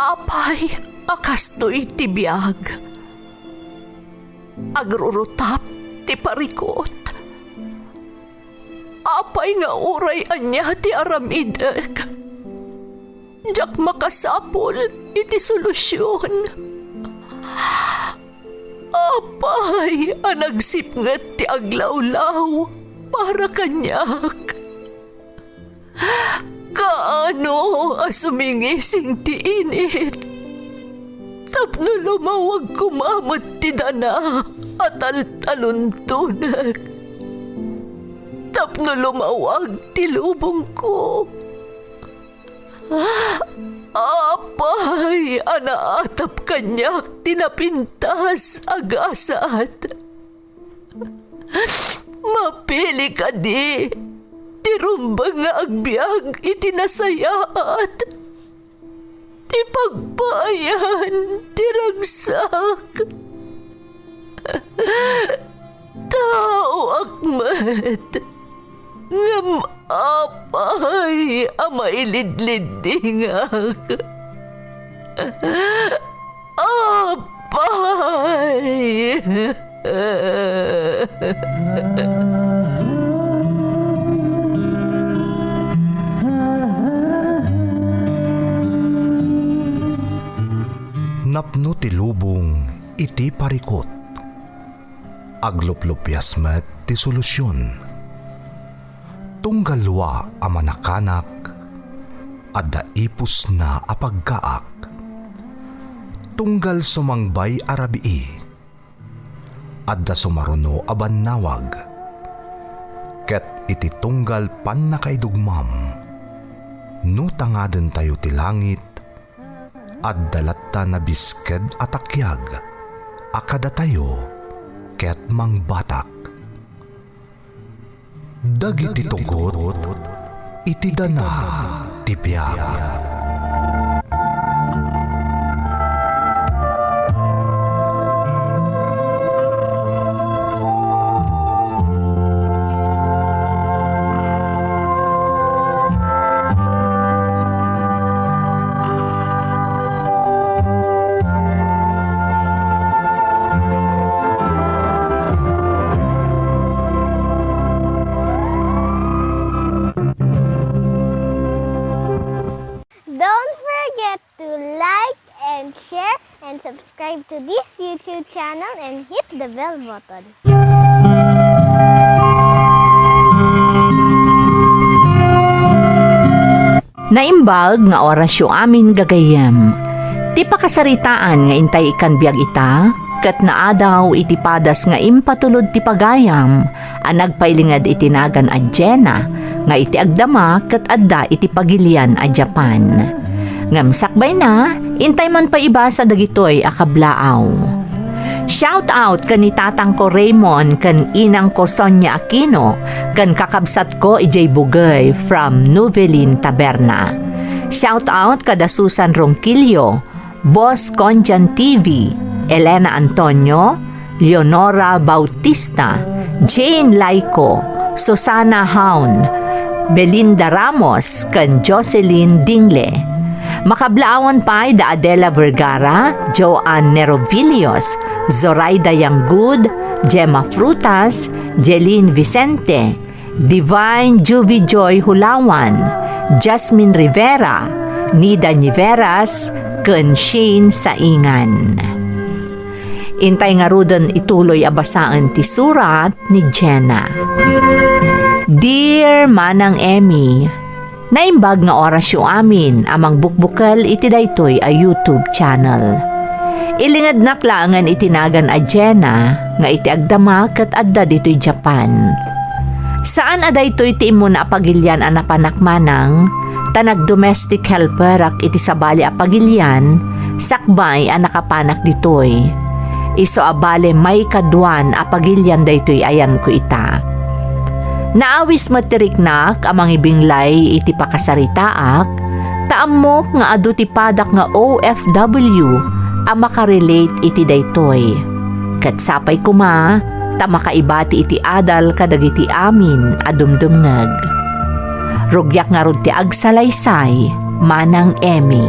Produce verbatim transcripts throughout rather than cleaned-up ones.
Apay a kastoy ti biag? Agrurutap ti parikut. Apay nga uray ania ti aramidek, diak makasapul iti solusion. Apay a nagsipnget ti aglawlaw para kaniak? Kaano a sumingising ti init tapno lumawag koma met ti dana a taltaluntonek, tapno lumawag ti lubongko? Apay a naatap kaniak ti napintas a gasat? Mapili kadi ti rumbeng nga agbiag iti nasayaat, ti pagpaayan ti ragsak? Taoak met, ngem apay a mailidliddingak? Apay! Napno ti lubong iti parikut. Agluplupias met ti solusion. Tunggal wa a manakanak, adda ipusna a pagkaak. Tunggal sumangbay a rabii, adda sumaruno a bannawag. Ket iti tunggal pannakaidugmam, no tangadentayo ti langit, adda latta nabisked a takiag a kadatayo ket mangbatak. Dagiti tugot iti dana ti biag. Don't forget to like and share and subscribe to this YouTube channel and hit the bell button. Naimbag nga orasyo amin, gagayyem. Ti pakasaritaan nga intay ikkan biag ita, ket naadaw iti padas nga impatulod ti pagayam a nagpailinged iti nagan a Jenna nga iti agdama ket adda iti Pagilian a Japan. Ngem sakbayna, intay man pay ibasa dagitoy a kablaaw. Shout out ken ni tatangko Raymond ken inangko Sonia Aquino ken kakabsatko idiay Bugey from Novelin Taberna. Shout out kada Susan Ronquillo, Boss Konjan T V, Elena Antonio, Leonora Bautista, Jane Laico, Susana Haun, Belinda Ramos, ken Jocelyn Dingle. Makablaawan pay da Adela Vergara, Joanne Nerovilios, Zoraida Yanggud, Gemma Frutas, Jeline Vicente, Divine Juvie Joy Hulawan, Jasmine Rivera, Nida Niveras, ken Shane Saingan. Intay ngaruden ituloy a basaen ti surat ni Jenna. Dear Manang Emmy, naimbag nga orasyo amin a mangbukbukel iti daytoy a YouTube channel. Ilingednak laengen iti nagan a Jenna nga iti agdama ket adda ditoy Japan. Saan a daytoy ti immuna a pagilian a napanak manang, ta nag-domestic helperak iti sabali a pagilian sakbay a nakapanak ditoy. Isu a bale maikaduan a pagilian daytoy ayanko ita. Naawis met ti riknak a mangibinglay iti pakasaritaak, ta ammok nga adu ti padak nga O F W a makarelate iti daytoy. Ket sapay koma ta makaibati iti adal kadagiti amin a dumdumngeg. Rugiak ngarud ti agsalaysay, Manang Emmy.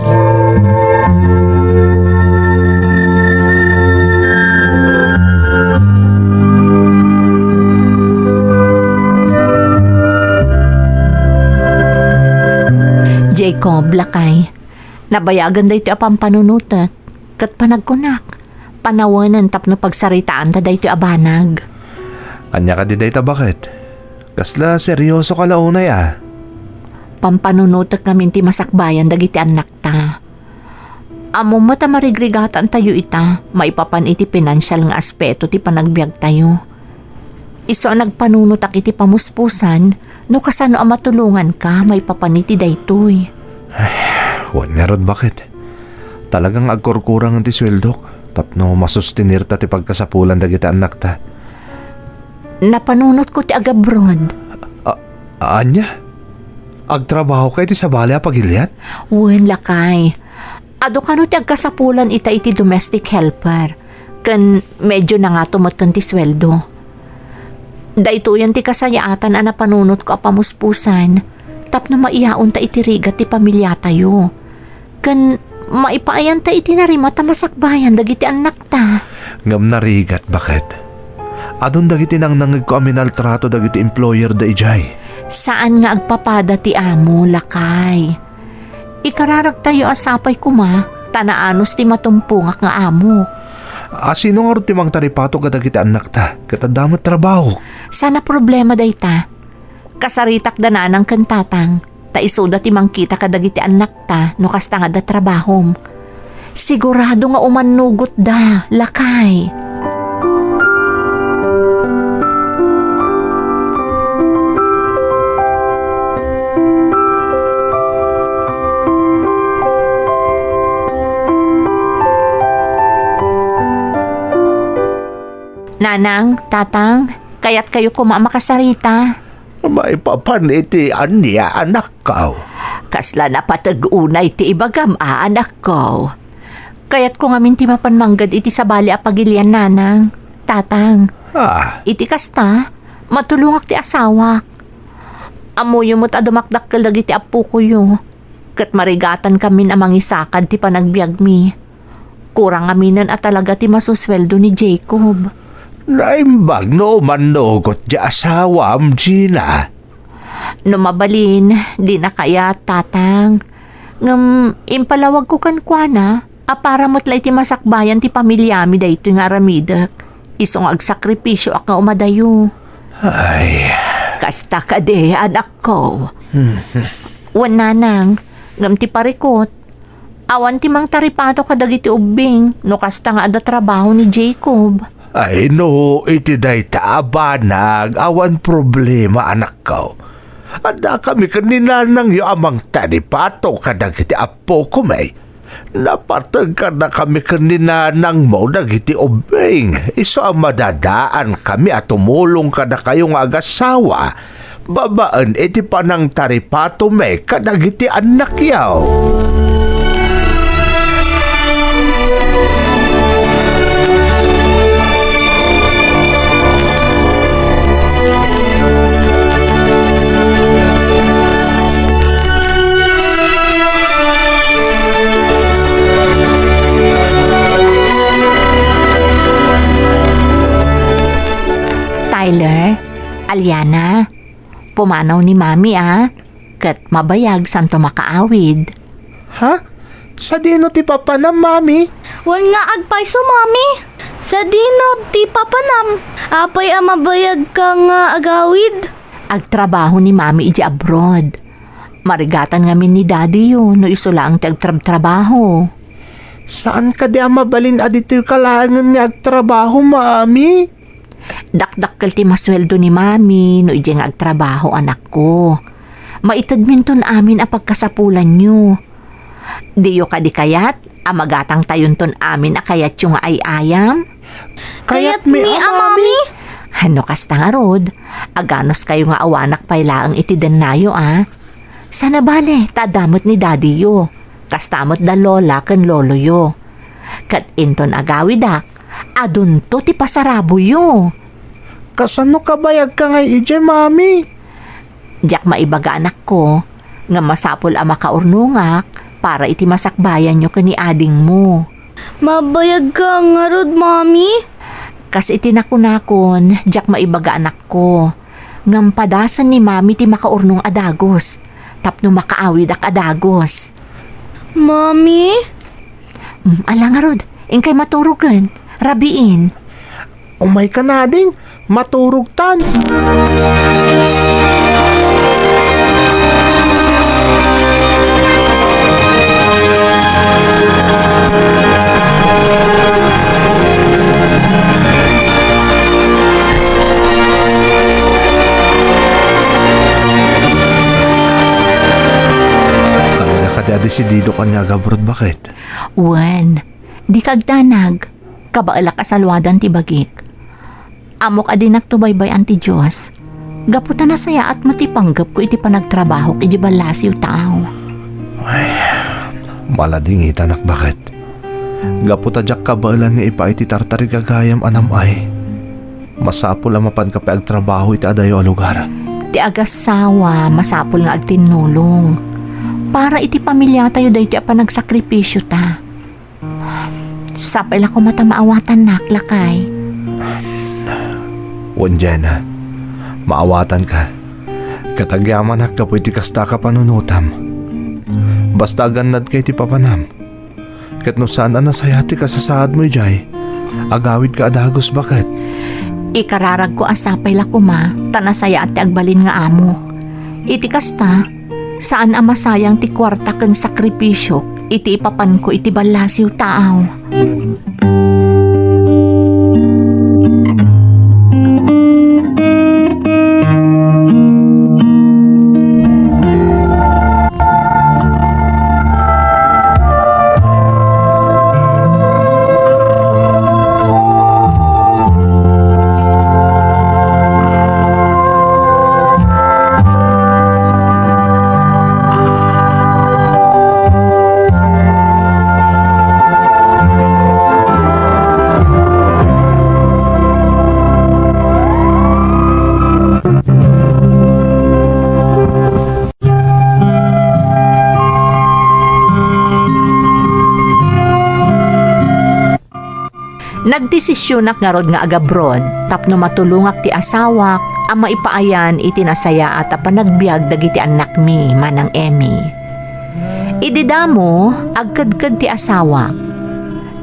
Jacob, lakay, nabayagan daytoy a pampanunotek, ket panagkunak, panawenen tapno pagsaritaanta daytoy a banag. Ania kadi dayta, baket? Kasla seryosoka la unay a. Pampanunotek ngamin ti masakbayan dagiti annakta. Ammom met a marigrigatantayo ita maipapan iti pinansial nga aspeto ti panagbiagtayo. Isu a nagpanunotak iti pamuspusan no kasano a matulonganka maipapan iti daytoy. Wen ngarud, baket? Talaga nga agkurkurangen ti sueldok tapno masustenirta ti pagkasapulan dagiti annakta. Napanunotko ti agabroad. A-, ania? Agtrabahoka iti sabali a pagilian? Wen, lakay. Adu kano ti agkasapulan ita iti domestic helper, ken medyo nangato met ken ti sueldo. Daytoyen ti kasayaatan a napanunotko a pamuspusan tapno maiyaonta iti rigat ti pamiliatayo, ken maipaayanta iti narimat a masakbayan dagiti annakta. Ngem narigat, baket? Adun dagiti nangnangegko a minaltrato dagiti employer da idiay. Saan nga agpapada ti amo, lakay. Ikararagtayo a sapay koma, ta naanus ti matumpongak nga amok. A, sino ngarud ti mangtaripato kadagiti annakta, ket adda met trabaho? Saan a problema dayta. Kasaritak da nanang ken tatang, ta isuda ti mangkita kadagiti annakta no kasta nga adda trabahom. Sigurado nga umannugotda, lakay. Nanang, tatang, kayatkayo koma a makasarita? Maipapan iti ania, anakko? Kasla napateg unay ti ibagam a, anakko. Kayatko ngamin ti mapan manggad iti sabali a pagilian, nanang, tatang. Ah. Iti kasta, matulongak ti asawak. Ammoyo met a dumakdakkel dagiti appokoyo, ket marigatan kamin a mangisakad ti panagbiagmi. Kurang ngaminen a talaga ti masusueldo ni Jacob. Naimbag no umannugot ti asawam, Gina. No mabalin, dina kayat, tatang. Ngem impalawagko kenkuana a para met la iti masakbayan ti pamiliami daytoy nga aramidek. Isu nga agsakripisioak nga umadayo. Ay. Kasta kadi, anakko. Wen, nanang, ngem ti parikut, awan ti mangtaripato kadagiti ubbing no kasta nga adda trabaho ni Jacob. Ay no, iti dayta a banag, awan problema, anakko. Addakami ken ni nanangyo a mangtaripato kadagiti appokomi. Napateg kadakami ken ni nanangmo dagiti ubbing, isu a madadaankami a tumulong kadakayo nga agasawa babaen iti panangtaripatomi kadagiti annakyo. Tyler, Aliana, pumanaw ni Mami, a, ket mabayag santo makaawid. Ha? Sadino ti papanam, Mami? Wen nga agpayso, Mami. Sadino ti papanam? Apay a mabayagka nga agawid? Agtrabaho ni Mami idiay abroad. Marigatan ngamin ni Daddy yo no isu laeng ti agtrabtrabaho. Saan kadi a mabalin a ditoyka laengen nga agtrabaho, Mami? Dakdakkel ti masueldo ni Mami no idiay nga agtrabaho, anakko. Maitedminton amin a pagkasapulanyo. Diyo kadi kayat a magatangtayonton amin a kayatyo nga ay-ayam? Kayatmi a, Mami. No kasta ngarud, aganuskayo nga awanak pay laeng iti dennayo, a. Saan a bale, ta adda met ni Daddy yo. Kasta met da Lola ken Lolo yo. Ket inton agawidak, adunto ti pasaraboyo. Kasano kabayagka ngay idiay, Mami? Diak maibaga, anakko, ngem masapul a makaurnongak para iti masakbayanyo ken ni adingmo. Mabayagka ngarud, Mami? Kas iti nakunakon, diak maibaga, anakko. Ngem padasen ni Mami ti makaurnong a dagus, tapno makaawidak a dagus. Mami? Mm, ala ngarud, inkay maturogen. Rabiin. Umayka nading, maturogtan. Talaga kadi a desidido kaniak nga agabrod, baket? Wen, dika agdanag. Kabaelak a saluadan ti bagik. Ammok a dinakto baybay-an ti Dios, gapu ta nasayaat met ti panggepko iti panagtrabahok iti ballasiw taaw. Ay, maladingitanak, baket. Gapu ta diak kabaelan nga ipaay ti tartarigagayam a nam-ay, masapul a mapanka pay agtrabaho iti adayo a lugar. Ti agassawa, masapul nga agtinnulong para iti pamiliatayo daytoy a panagsakripisio ta. Sapay la koma ta maawatannak, lakay. Wen, Jenna, maawatanka. Ket agyamanak gapu iti kasta a kapanunotam. Basta agannadka iti papanam. Ket no saan a nasayaat ti kasasaadmo idiay, agawidka a dagus, baket. Ikararagko a sapay la koma ta nasayaat ti agbalin nga amok. Iti kasta, saan a masayang ti kuarta ken sakripisiok iti ipapanko iti ballasiw taaw. Nagdesisionak ngarud nga agabrod tapno matulongak ti asawak a maipaayan iti nasayaat a panagbiag dagiti annakmi, Manang Emmy. Idi damo, agkedked ti asawak.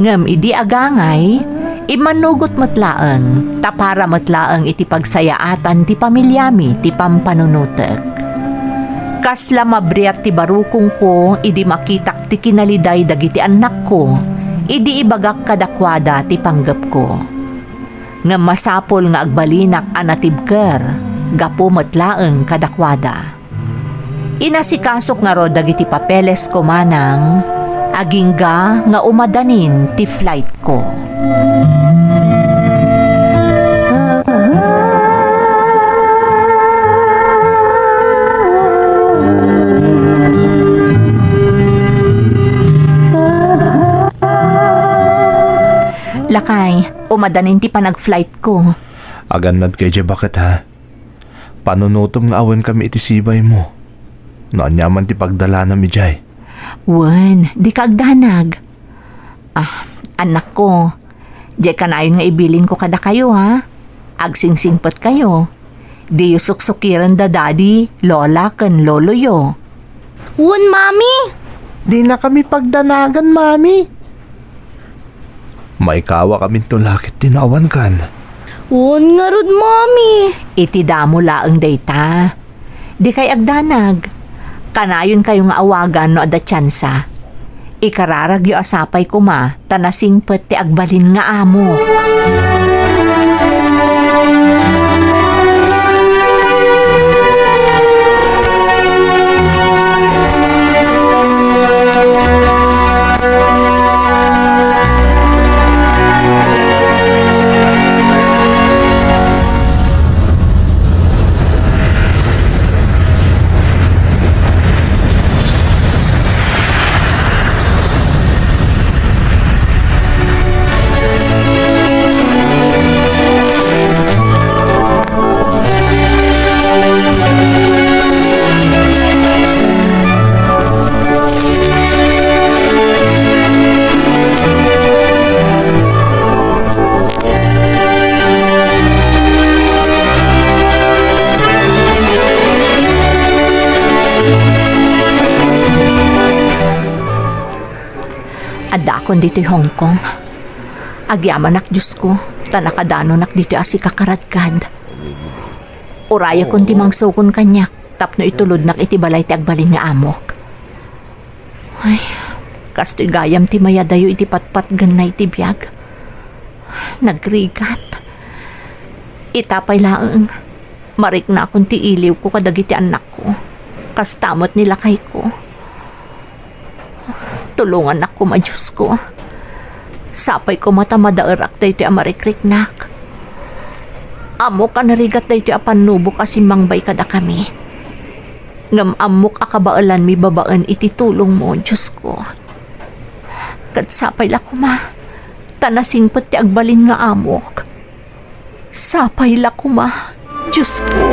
Ngem idi agangay, immanugot met laeng, ta para met laeng iti pagsayaatan ti pamiliami ti pampanunotek. Kasla mabriat ti barukongko idi makitak ti kinaliday dagiti annakko, idi ibagak kadakuada ti panggepko. Ngem masapul nga agbalinak a natibker gapu met laeng kadakuada. Inasikasok ngarud dagiti papelesko, Manang, agingga nga umadanin ti flightko. Lakay, umadanin ti panag-flightko. Agannadka idiay, baket, ha? Panunotem nga awankami iti sibaymo no aniaman ti pagdalanam idiay. Wen, dika agdanag. Ah, annakko, diay kanayon nga ibilinko kadakayo, ha? Agsingsingpetkayo. Diyo suksukiren da Daddy, Lola, ken Loloyo. Wen, Mami! Dinakami pagdanagan, Mami. Maikawakaminto la ket ti naawankan. Wen ngarud, Mami. Iti damo laeng dayta. Dikay agdanag. Kanayonkayo nga awagan no adda tiansa. Ikararagyo a sapay koma ta nasingpet ti agbalin nga amok. Addaakon ditoy Hong Kong. Agyamanak, Diosko, ta nakadanonak ditoy a sikakaradkad. Urayekon ti mangsukon kaniak tapno itulodnak iti balay ti agbalin nga amok. Ay, kastoy gayam ti mayadayo iti patpatgenna iti biag. Nagrigat. Ita pay laeng, mariknakon ti iliwko kadagiti annakko. Kasta met ni lakayko. Tulongannak koma, Diosko. Sapay koma ta madaerak daytoy a marikriknak. Ammok a narigat daytoy a pannubok a simmangbay kadakami. Ngem ammok a kabaelanmi babaen iti tulongmo, Diosko. Ket sapay la koma, ta nasingpet ti agbalin nga amok. Sapay la koma, Diosko.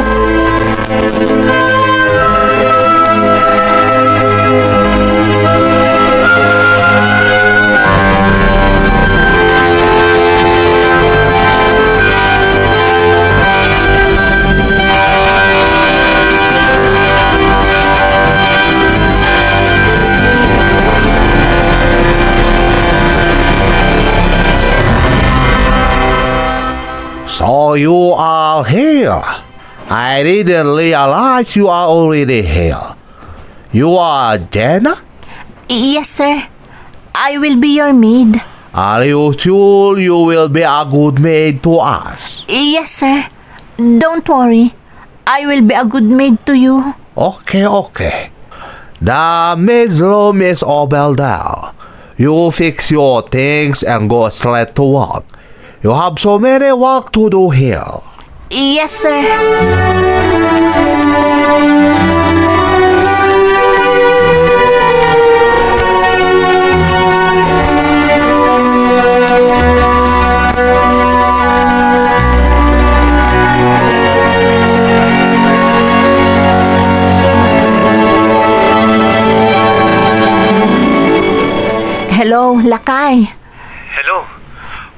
So you are here. I didn't realize you are already here. You are Jenna? Yes, sir. I will be your maid. Are you sure you will be a good maid to us? Yes, sir. Don't worry. I will be a good maid to you. Okay, okay. The maid's room is over there. You fix your things and go straight to work. You have so many work to do here. Yes, sir. Hello, lakay. Hello.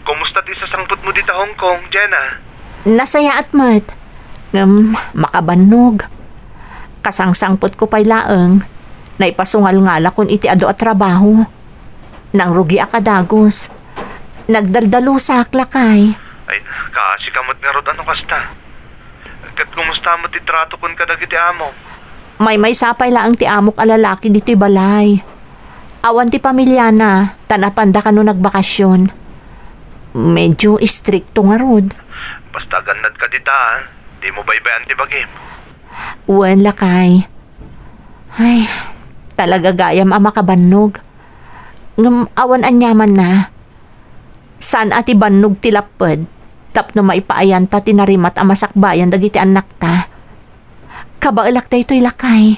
Kumusta ti sasangputmo dita Hong Kong, Jenna? Nasayaat met. Ngem makabannog. Kasangsangputko pay laeng, naipasungalngalakon iti adu a trabaho. Nangrugiak a dagus. Nagdaldalusak, lakay. Ay, kaasi ka met ngarud a no kasta. Ket kumusta met ti trato ken kadagiti amom? Maymaysa pay laeng ti amok a lalaki ditoy balay. Awan ti pamiliana, ta napanda kano nagbakasyon. Medyo istrikto ngarud. Basta agannad ka dita, a. Dimo baybay-an ti bagim. Wen, lakay. Ay, talaga gayam a makabannog. Ngem awan aniamanna. Saan a ti bannog ti lapped tapno maipaayanta ti narimat a masakbayan dagiti annakta. Kabaelak daytoy, lakay.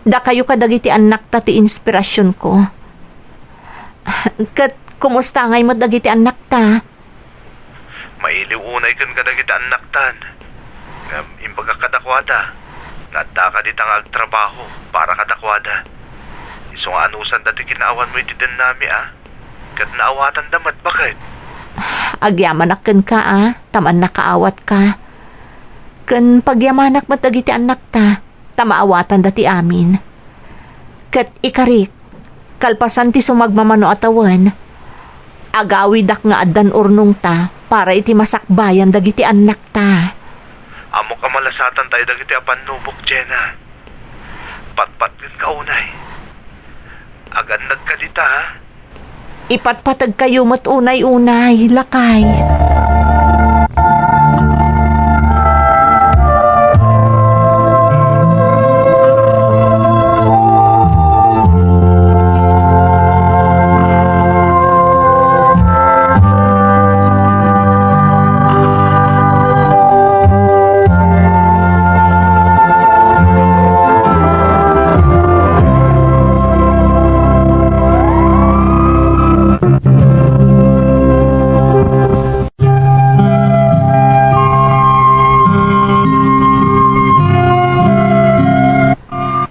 Dakayo kadagiti annakta ti inspirasionko. Ket kumusta ngay met dagiti annakta? Mailiw unay ken kadagiti annaktan. Ngem imbagak kadakuada, nga addaka dita nga agtrabaho para kadakuada. Isu nga anusanda ti kinaawanmo iti dennami, a. Ket naawatanda met, baket? Agyamanak kenka, a, ta mannakaawatka. Ken pagyamanak met dagiti annakta, ta maawatanda ti amin. Ket ikarik, kalpasan ti sumagmamano a tawen, agawidak nga addan urnongta para iti masakbayan dagiti annakta. Ammok a malasatan tayo dagiti a pannubok, Jenna. Patpatgenka unay. Agannadka dita, a. Ipatpategkayo met unay-unay, lakay.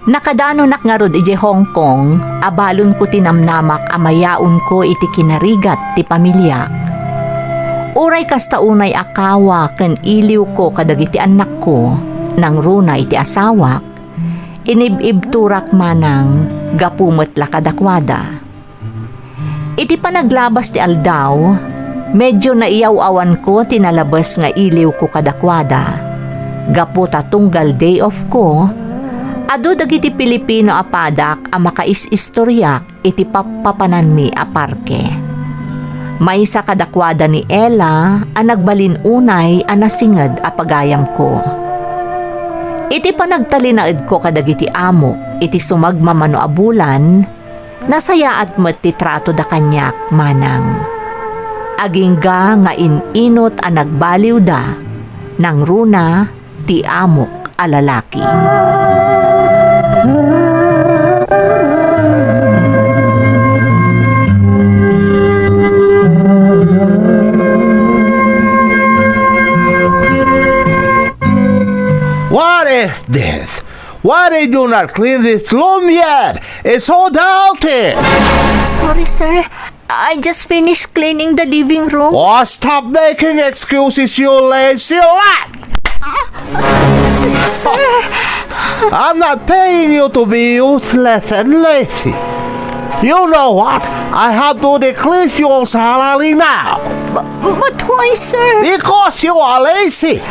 Nakadanonak ngarud idiay Hong Kong, abalonko ti namnamak a mayaonko iti kinarigat ti pamiliak. Uray kasta unay a kawa ken iliwko kadagiti annakko, nangruna iti asawak, Inib-ibturak manang gapu met la kadakuada. Iti panaglabas ti aldaw, medyo naiyaw-awanko ti nalabes nga iliwko kadakuada. Gapu ta tunggal day off ko, adu dagiti Pilipino a padak a makais-istoriak iti pappapananmi a parke. Maysa kadakuada ni Ella a nagbalin unay a nasinged a pagayamko. Iti panagtalinaedko kadagiti amok iti sumagmamano a bulan, nasayaat met ti tratoda kaniak manang. Agingga nga in-inot a nagbaliwda, nangruna ti amok a lalaki. What is this? Why did you not clean this room yet? It's so dirty! Sorry, sir. I just finished cleaning the living room. Oh, stop making excuses, you lazy rat! Sir! I'm not paying you to be useless and lazy. You know what? I have to decrease your salary now. But why, sir? Because you are lazy.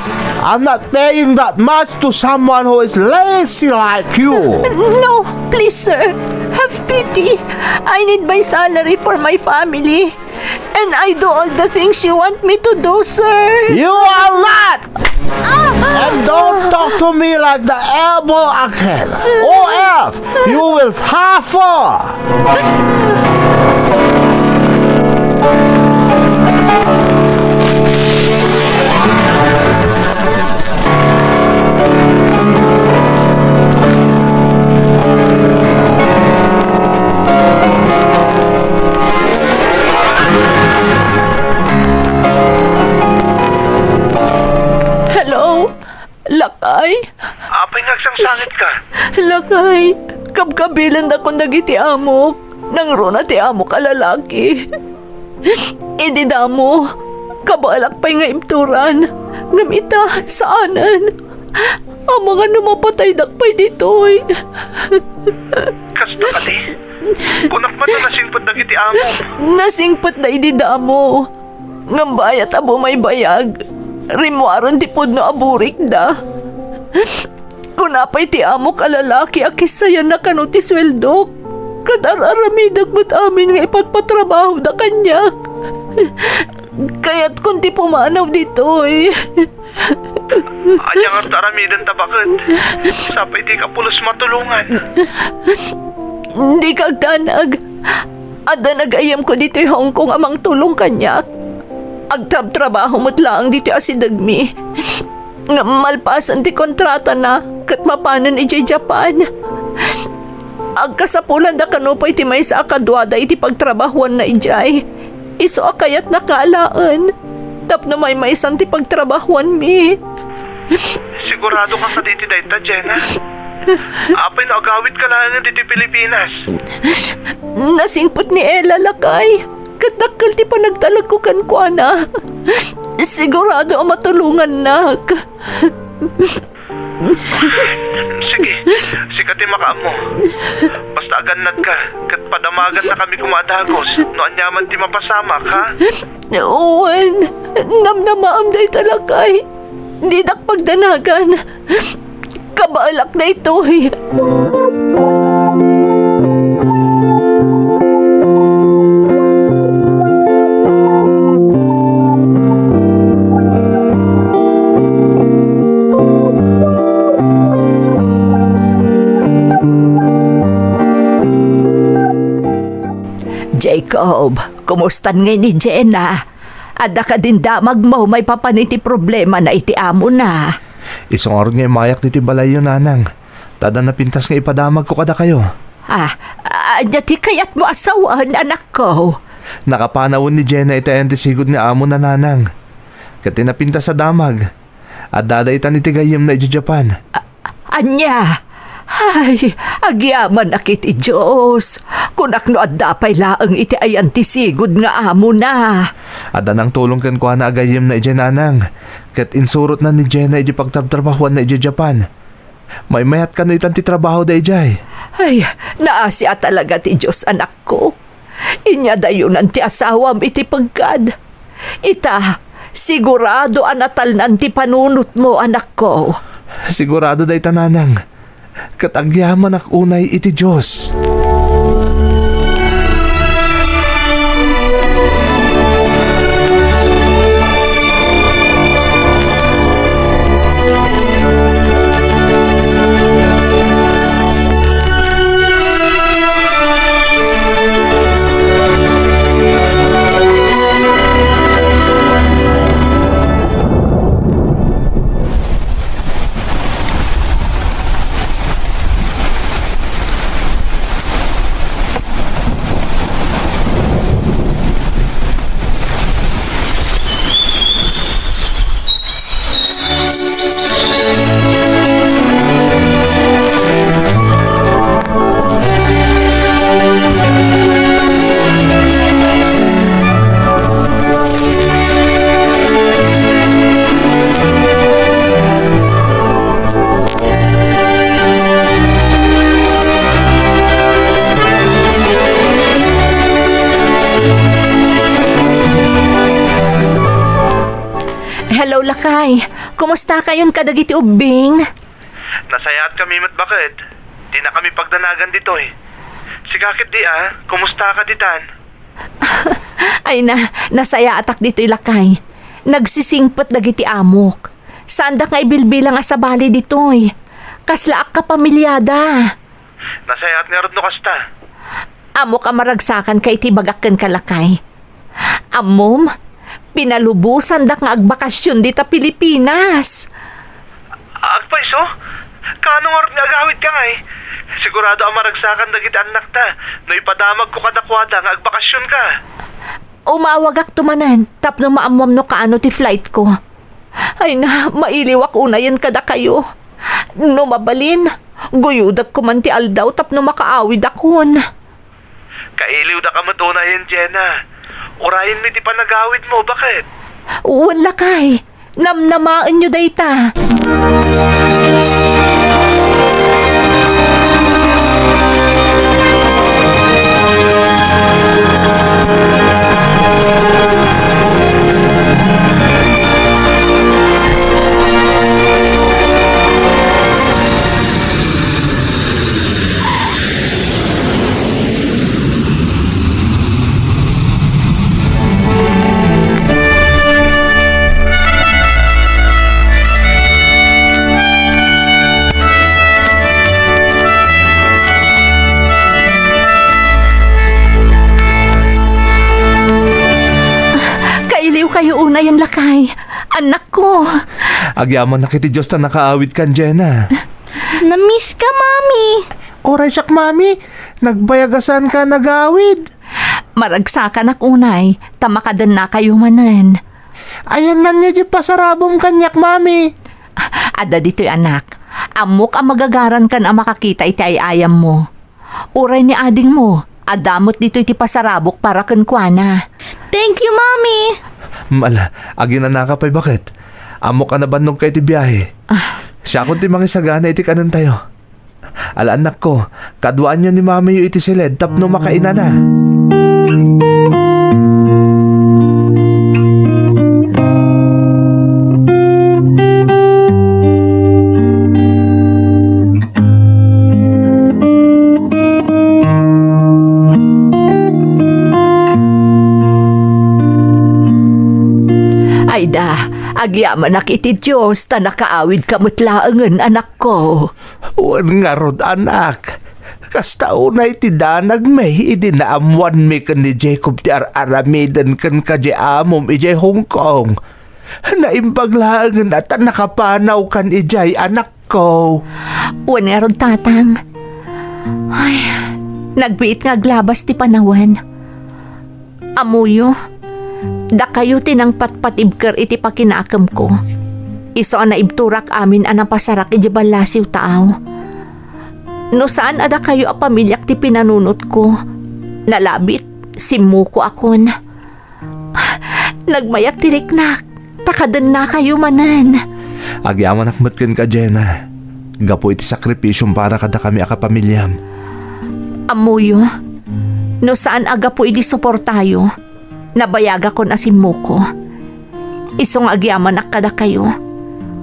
I'm not paying that much to someone who is lazy like you. No, please, sir. Have pity. I need my salary for my family. And I do all the things you want me to do, sir. You are not! Ah! And don't talk to me like the elbow again, or else you will suffer! Hello? Lakay? Apay nga agsangsangitka? Lakay, kabkabilendakon dagiti amok. Nangruna ti amok a lalaki. Idi damo, kabaelak pay nga ibturan. Ngem ita, saanen. Amangan no mapataydak pay ditoy. Kasta kadi? Kunak man a nasingpet dagiti amok. Nasingpetda idi damo. Ngem bayat a bumaybayag, rimmuaren ti pudno a burikda. Kuna pay ti amok a lalaki a kissayanna kano ti sueldok, ket ar-aramidek met amin nga ipatpatrabahoda kaniak. Kayatkon ti pumanaw ditoy. Ania ngarud ti aramidenta baket? Sapay dika pulos matulongan. Dika agdanag. Adda nagayyemko ditoy Hong Kong a mangtulong kaniak. Agtrabtrabaho met laeng ditoy asidegmi. Ngem malpasen ti kontratana ket mapanen idiay Japan. Agkasapulanda kano pay ti maysa a kaduada iti pagtrabahoanna idiay. Isu a kayatnaka alaen tapno maymaysan ti pagtrabahoanmi. Sigurado ka kadi iti dayta, Jenna? Apay no agawidka laengen ditoy Pilipinas? Nasingpet ni Ella, lakay, ket dakkel ti panagtalekko kenkuana. Sigurado a matulongannak. Sige, sika ti makaammo. Basta agannadka, ket padamagannakami koma a dagus no aniaman ti mapasamak, ha? Wen, namnamaam dayta, lakay. Didak pagdanagan. Kabaelak daytoy. Jacob, kumustan ngay ni Jenna? Adda kadin damagmo maipapan iti problemana iti amona? Isu ngarud nga immayak ditoy balayyo, nanang. Ta adda napintas nga ipadamagko kadakayo. Ah, ania ti kayatmo a sawen, anakko? Nakapanawen ni Jenna iti ayan ti sigud nga amona, nanang. Ket ti napintas a damag, adda daytan iti gayyemna idiay Japan. A-, ania? Ay, agyamanak iti Dios. Kunak no adda pay laeng iti ayan ti sigud nga amona. Adda nangtulong kenkuana a gayyemna idiay, nanang. Ket insurotna ni Jenna idiay pagtrabtrabahoanna idiay Japan. Maymayat kano itan ti trabaho daydiay. Ay, naasi a talaga ti Dios, anakko. Inyadayonan ti asawam iti peggad. Ita, sigurado a natalnan ti panunotmo, anakko. Sigurado dayta, nanang. Ket agyamanak unay iti Dios. Hello, lakay. Kumusta kayon kadagiti ubbing? Nasayaat kami met baket. Dina kami pagdanagan ditoy. Sika ket di a, kumusta ka ditan? Ay na, nasayaatak ditoy, lakay. Nagsisingpet dagiti amok. Saandak nga ibilbilang a sabali ditoy. Kaslaak kapamilyada. Nasayaat ngarud no kasta. Ammok a maragsakanka iti ibagak kenka, lakay. Ammom, pinalubosandak nga agbakasyon dita Pilipinas. Agpayso? Kaano ngarud nga agawidka ngay? Sigurado a maragsakan dagiti annakta no ipadamagko kadakuada nga agbakasyonka. Umawagakto manen tapno maammuam no kaano ti flightko. Ay na, mailiwak unayen kadakayo. No mabalin, guyodakko man ti aldaw tapno makaawidakon. Kailiwdaka met unayen, Jenna. Urayenmi ti panagawidmo, baket? Wen, lakay. Namnamaenyo dayta. Kailiwkayo unayen, lakay. Annakko. Agyamanak iti Dios ta nakaawidkan, Jenna. Namiss ka, Mami. Uray siak, Mami. Nagbayag a saanka nagawid. Maragsakanak unay, ta makadennakayo manen. Ayanna diay pasarabom kaniak, Mami. Adda ditoy, anak. Ammok a magagarankan a makakita iti ay-ayammo. Uray ni adingmo, adda met ditoy ti pasarabok para kenkuana. Thank you, Mami! Ala, aginanaka pay, baket? Ammok a nabannogka iti biahe. Ah. Siakon ti mangisagana iti kanentayo. Ala, annakko, kaduaanyo ni mamiyo iti siled tapno makainana. Ayda, agyamanak iti Dios ta nakaawidka met laengen, anakko. Wen ngarud, anak. Kasta unay ti danagmi idi naammoanmi ken ni Jacob ti ar-aramiden kenka diay amom idiay Hong Kong. Naimbag laengen a ta nakapanawkan idiay, anakko. Wen ngarud, tatang. Ay, nagbiit nga aglabas ti panawen. Ammoyo, dakayo ti nangpatpatibker iti pakinakemko. Isu a naibturak amin a napasarak idiay ballasiw taaw. No saan a dakayo a pamiliak ti pinanunotko, nalabit, simmukoakon. Nagmayat ti riknak, ta kadennakayo manen. Agyamanak met kenka, Jenna. gapu iti sakripisiom para kadakami a kapamiliam. Ammoyo, no saan a gapu idi suportayo, nabayagakon a simmuko. Isu nga agyamanak kadakayo,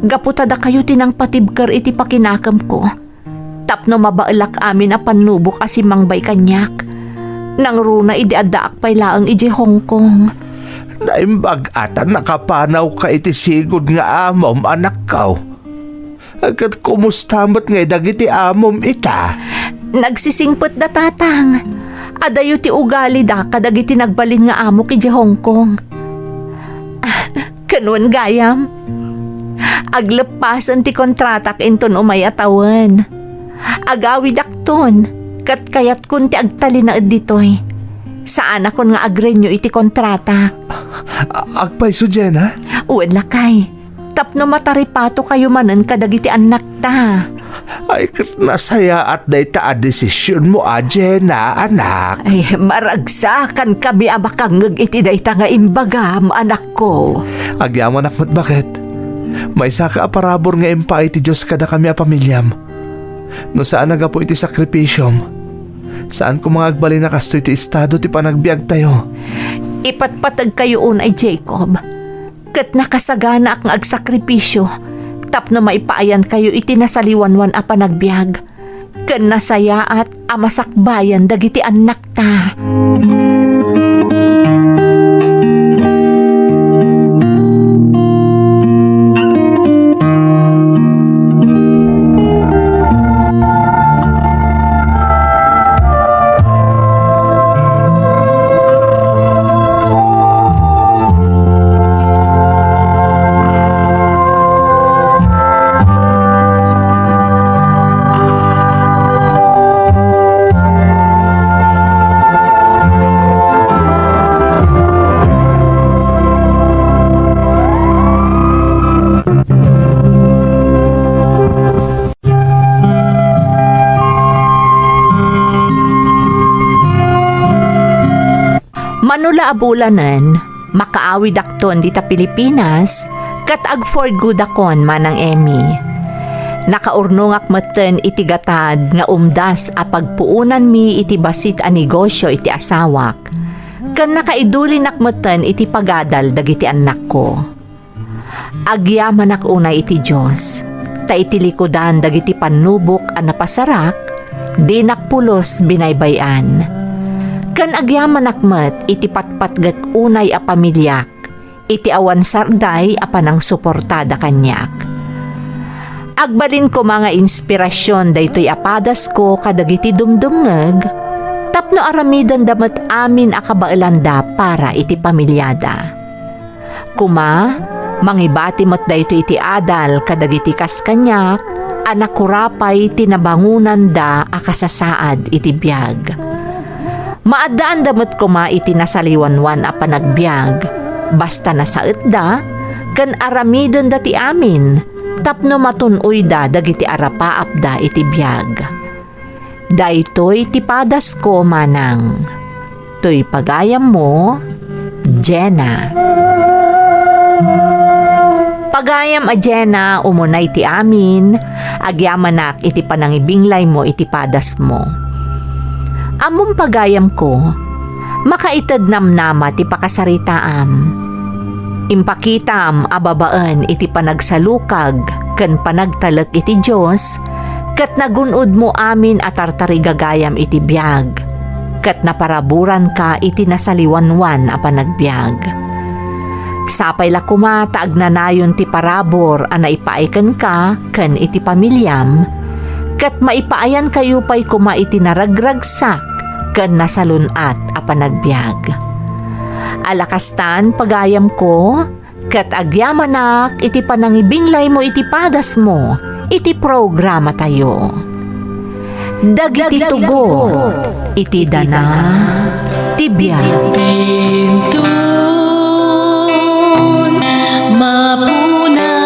gapu ta dakayo ti nangpatibker iti pakinakemko, tapno mabaelak amin a pannubok a simmangbay kaniak. Nangruna idi addaak pay laeng idiay Hong Kong. Naimbag a ta nakapanawka iti sigud nga amom, anakko. Ket kumusta met ngay dagiti amom ita? Nagsisingpetda, Tatang. Adayo ti ugalida kadagiti nagbalin nga amok idiay Hong Kong. Ken wen gayam, agleppasen ti kontratak inton umay a tawen. Agawidakton, ket kayatkon ti agtalinaed ditoy. Saanakon nga agrenew iti kontratak. A-, agpayso, Jenna? Wen, lakay. Tapno mataripatokayo manen kadagiti annakta. Ay, ket nasayaat dayta a desisionmo a, Jenna, anak. Ay, maragsakankami a makangngeg iti dayta nga imbagam, anakko. Agyamanak met baket. Maysaka a parabur nga impaay ti Dios kadakami a pamiliam. No saan a gapu iti sakripisiom, saan koma nga agbalin a kastoy ti estado ti panagbiagtayo. Ipatpategkayo unay, Jacob. Ket nakasaganaak nga agsakripisio tapno maipaayankayo iti nasaliwanwan a panagbiag, ken nasayaat a masakbayan dagiti annakta. Mano la a bulanen, makaawidakton dita Pilipinas, ket ag-for goodakon, Manang Emmy. Nakaurnongak metten iti gatad nga umdas a pagpuonanmi iti bassit a negosio iti asawak, ken nakaidulinak metten iti pagadal dagiti annakko. Agyamanak unay iti Dios, ta iti likudan dagiti pannubok a napasarak, dinak pulos binaybay-an. Ken agyamanak met iti patpatgek unay a pamiliak, iti awan sarday a panangsuportada kaniak. Agbalin koma nga inspirasion daytoy a padasko kadagiti dumdumngeg, tapno aramidenda met amin a kabaelanda para iti pamiliada. Koma, mangibati met daytoy iti adal kadagiti kas kaniak a nakurapay ti nabangonanda a kasasaad iti biag. Maaddaanda met koma iti nasaliwanwan a panagbiag, basta nasaetda ken aramidenda ti amin tapno matun-oyda dagiti arapaapda iti biag. Daytoy ti padasko, manang. Toy pagayammo, Jenna. Pagayam a Jenna, umunay ti amin, agyamanak iti panangibinglaymo iti padasmo. Ammom, pagayamko, makaited namnama ti pakasaritaam. Impakitam a babaen iti panagsalukag ken panagtalek iti Dios, ket nagun-odmo amin a tartarigagayam iti biag, ket naparaburanka iti nasaliwanwan a panagbiag. Sapay la koma ta agnanayon ti parabur a naipaay kenka ken iti pamiliam, ket maipaayankayo pay koma iti naragragsak ken nasalun-at a panagbiag. Ala kastan, pagayamko, ket agyamanak iti panangibinglaymo iti padasmo iti programatayo. Dagiti tugot iti dana ti biag. Inton mapuna